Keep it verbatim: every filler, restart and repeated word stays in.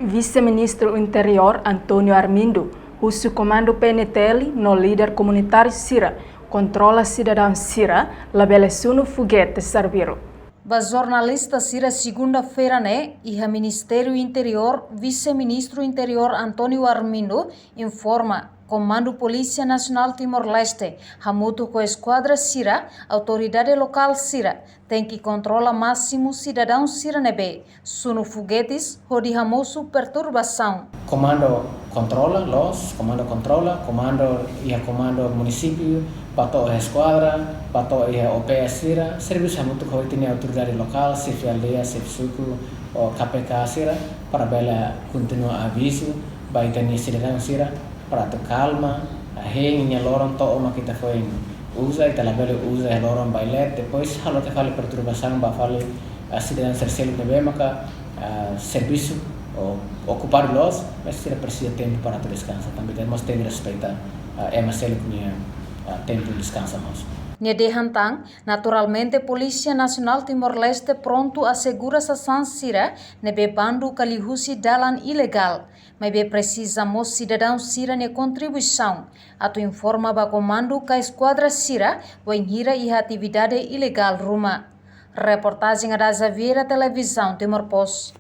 Vise-Ministru Interiór António Armindo husu Komandu P N T L no líder komunitáriu sira kontrola sidadaun sira labele sunu fogete Sarviru. Ba jornalista sira, segunda-feira ne'e, iha Ministériu Interiór, Vise-Ministru Interiór António Armindo informa Komandu Polísia Nasionál Timor-Leste hamutuk ho eskuadra sira, autoridade lokál sira tenke kontrola másimu sidadaun sira ne'ebé sunu fogetes hodi hamosu perturbasaun. Komandu kontrola loos, komandu kontrola, komandu iha komandu munisípiu, ba to'o iha eskuadra, ba to'o iha O P S sira, servisu hamutuk ho ita-nia autoridade lokál, xefe aldeia, xefe suku, ou K P K sira, para bele kontinua avizu ba ita-nia sidadaun sira, para atu kalma, hein nia loron to'o mak ita foin uza, ita labele uza iha loron bailete, depois halo tiha fali perturbasaun ba fali, ah, sidadaun sira seluk ne'ebé maka, ah, servisu ou okupadu loos, mas sira presiza tempu para atu deskansa. Tanba ita mós tenke respeita, ah, ema seluk nia, ah, tempu deskansa mós. Nia dehan tan, naturalmente Polísia Nasionál Timor-Leste prontu asegura sasán sira ne'ebé bandu ka liuhusi dalan ilegál, maibé presiza mós sidadaun sira-nia kontribuisaun atu informa ba komandu ka eskuadra sira wainhira iha atividade ilegál ruma. Reportajen Ada Xaviera, Televizaun Timor Post.